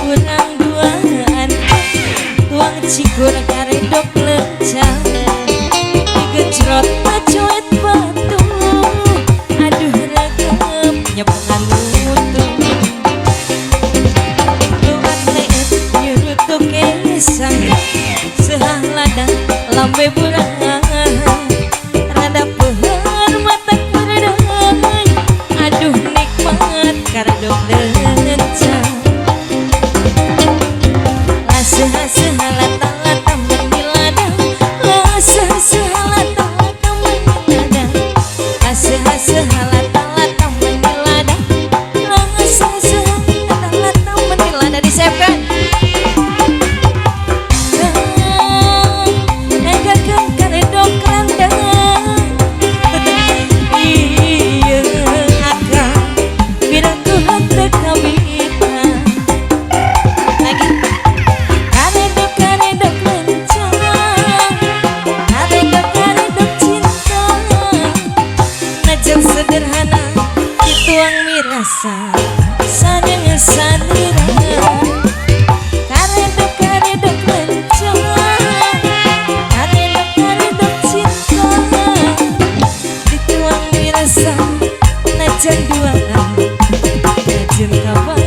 Kurang duaan tuang cikur karedok lencang digejrot pacoet batu aduh ragam nyepengan mutu luat leet nyurutuk kesang sehah ladang lambe bulan rada peher mata kuredai aduh nikmat karedok lencang. Sederhana dituang mirasa sayang salira karedok karedok lencang karedok karedok cinta dituang mirasa najan duaan najan kabar.